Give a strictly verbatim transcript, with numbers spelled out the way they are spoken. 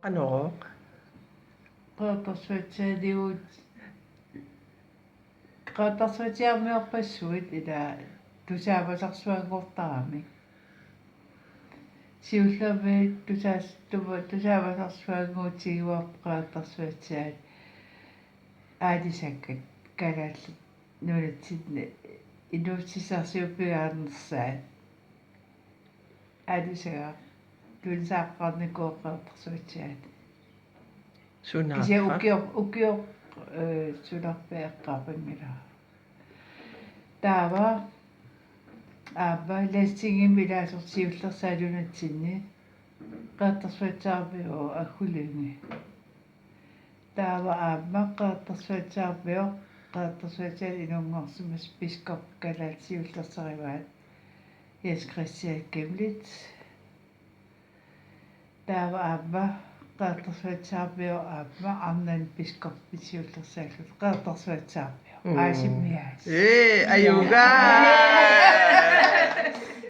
Qanoq? Qeqertarsuatsiaanigut, Qeqertarsuatsiaarmiorpassuit ila tusaavasarsuanngortaramik. Siullermik tusaas-, tuva-, tusaavasarsuanngortigivarput Qeqertarsuatsiaat aalisakkat Kalaallit Nunatsinni inuussutissarsiorpiaarnersaat. Aalisagaq tunisaaqqaarnikuuvoq Qeqertarsuatsiaat. Sunaaffa? Kisianni ukioq, ukioq, eh, sunarpiaq eqqaapanngilaq. Taava aamma Landstingimi ilaasortat siullersaat nunatsinni Qeqertarsuatsiaarmiuuvoq Aggu Lynge. Taava aamma Qeqertarsuatsiaarmiuuvoq, Qeqertarsuatsiaat inunngorsimasut biskoppit kalaallit siullersarivaat Jens Christian Chemnitz. Taava aamma Qeqertarsuatsiaarmiuuvoq aamma arnanut biskoppit siullersaallutik Qeqertarsuatsiaarmiuuvoq. Mm. Aasimiaas. Ee, ajugaa.